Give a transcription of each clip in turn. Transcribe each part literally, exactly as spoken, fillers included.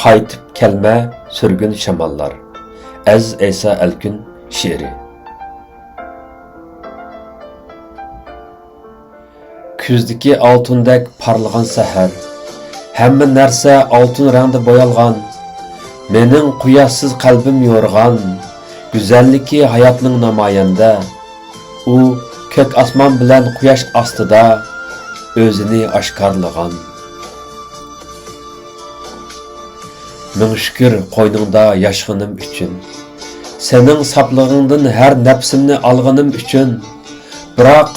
قايتىپ كەلمە، سۈرگۈن شاماللار. ئەزىز ئەيسا ئەلكۈن شېئىرى. كۈزدىكى ئالتۇندەك پارلىغان سەھەر. ھەممە نەرسە ئالتۇن رەڭدە بويالغان. مېنىڭ قۇياشسىز قەلبىم يورۇغان. گۈزەللىكى ھاياتنىڭ نامايەندە. ئۇ كۆك ئاسمان بىلەن قۇياش ئاستىدا ئۆزىنى ئاشكارىلىغان. مىڭ شۈكۈر قوينۇڭدا ياشىغىنىم ئۈچۈن. سېنىڭ ساپلىقىڭدىن ھەر نەپىسىمنى ئالغىنىم ئۈچۈن. بىراق،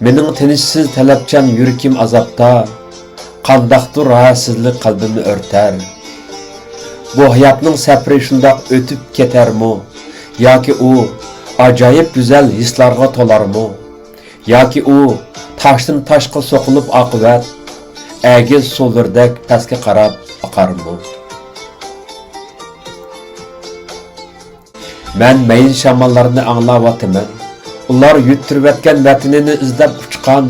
مېنىڭ تىنچسىز تەلەپچان يۈرىكىم ئازابتا. قانداقتۇر راھەتسىزلىك قەلبىمنى ئۆرتەر. بۇ ھاياتنىڭ سەپىرى شۇنداق ئۆتۈپ كېتەرمۇ؟ ياكى ئۇ ئاجايىپ گۈزەل ھېسلارغا تولارمۇ؟ ياكى ئۇ تاشتىن تاشقا سوقۇلۇپ ئاقىۋەت ئەگىز سۇلىرىدەك پەسكە قاراپ ئاقارمۇ؟ مەن مەيىن شاماللارنى ئاڭلاۋاتىمەن. ئۇلار يۈتتۈرۈۋەتكەن ۋەتىنىنى ئىزدەپ ئۇچقان.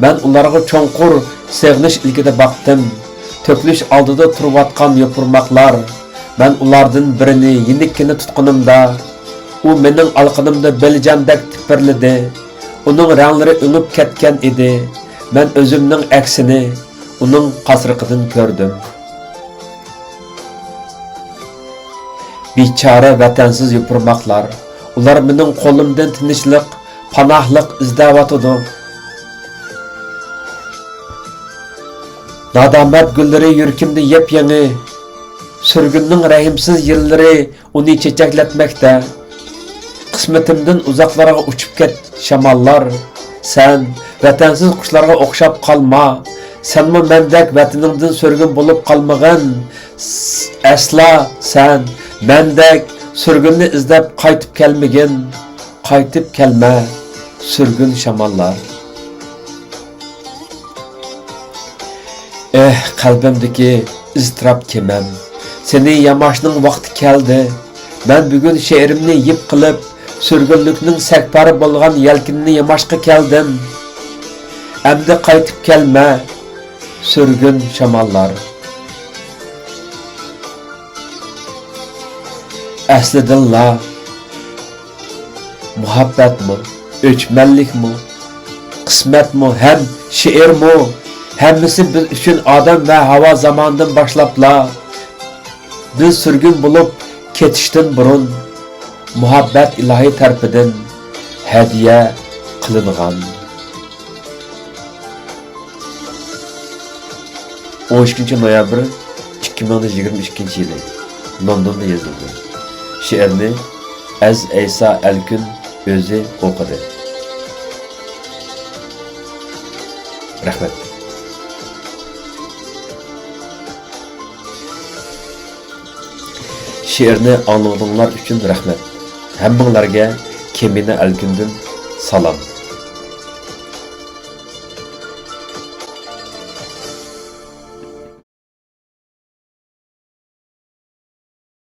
مەن ئۇلارغا چوڭقۇر سېغىنىش ئىلكىدە باقتىم. تۆكۈلۈش ئالدىدا تۇرۇۋاتقان يوپۇرماقلار. مەن ئۇلاردىن بىرىنى يېنىككىنە تۇتقىنىمدا، ئۇ مېنىڭ ئالىقىنىمدا بېلىجاندەك تىپىرلىدى. ئۇنىڭ رەڭلىرى ئۆڭۈپ كەتكەن ئىدى. مەن ئۆزۈمنىڭ ئەكسىنى ئۇنىڭ قاسرىقىدىن كۆردۈم. بىچارە ۋەتەنسىز يوپۇرماقلار، ئۇلار مېنىڭ قولۇمدىن تىنچلىق، پاناھلىق ئىزدەۋاتىدۇ. نادامەت گۈللىرى يۈرىكىمدە يېپيېڭى، سۈرگۈننىڭ رەھىمسىز يىللىرى ئۇنى چېچەكلەتمەكتە. قىسمىتىمدىن ئۇزاقلارغا ئۇچۇپ كەت، شاماللار. سەن ۋەتەنسىز قۇشلارغا ئوخشاپ قالما. سەنمۇ مەندەك ۋەتىنىڭدىن سۈرگۈن بولۇپ قالمىغىن. س-، ئەسلا سەن مەندەك سۈرگۈننى ئىزدەپ قايتىپ كەلمىگىن. قايتىپ كەلمە، سۈرگۈن شاماللار. ئېھ، قەلبىمدىكى ئىزتىراپ كېمەم، سېنى ياماشنىڭ ۋاقتى كەلدى. مەن بۈگۈن شېئىرىمنى يىپ قىلىپ، سۈرگۈنلۈكنىڭ سەكپارە بولغان يەلكىنىنى ياماشقا كەلدىم. ئەمدى قايتىپ كەلمە، سۈرگۈن شاماللار. ئەسلىدىنلا مۇھەببەتمۇ، ئۆچمەنلىكمۇ، قىسمەتمۇ ھەم شېئىرمۇ، ھەممىسى بىز ئۈچۈن ئادەم ۋە ھاۋا زامانىدىن باشلاپلا، بىز سۈرگۈن بولۇپ كېتىشتىن بۇرۇن مۇھەببەت ئىلاھى تەرىپىدىن ھەدىيە قىلىنغان. ئون ئىككىنچى نويابىر، ئىككى مىڭ يىگىرمە ئىككىنچى يىلى لوندوندا يېزىلدى. شېئىرنى ئەز ئەيسا ئەلكۈن ئۆزى ئوقۇدى. رەھمەت. شېئىرنى ئاڭلىغىنىڭلار ئۈچۈن رەھمەت. ھەممىڭلارگە كېمىنە ئەلكۈندىن سالام.